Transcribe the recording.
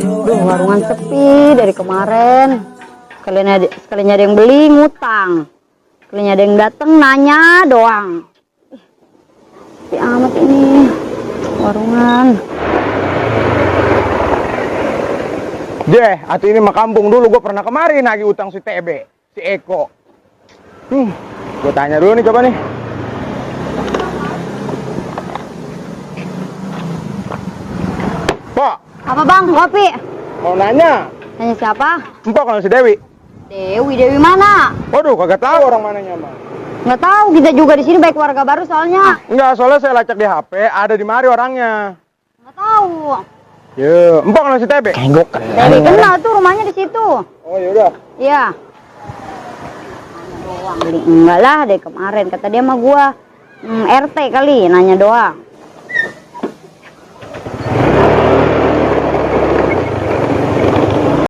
Duh, warungan sepi dari kemarin. Sekalinya ada yang beli ngutang. Sekalinya ada yang dateng nanya doang. Sepi amat ini warungan. Atuh ini mah kampung dulu, gue pernah kemarin lagi utang si TB, si Eko. Gue tanya dulu nih, coba nih. Pak, Apa bang, kopi? mau nanya. Nanya siapa? Empok kalau si Dewi. Dewi mana? Waduh, kagak tahu orang mananya mah. Nggak tahu, kita juga di sini baik keluarga baru soalnya. Enggak, soalnya saya lacak di HP, ada di mari orangnya. Nggak tahu. Ya, empok kalau si TB. Dewi kenal tuh rumahnya di situ. Oh yaudah. Iya. Doang beli enggak lah dari kemarin kata dia sama gua RT kali nanya doang.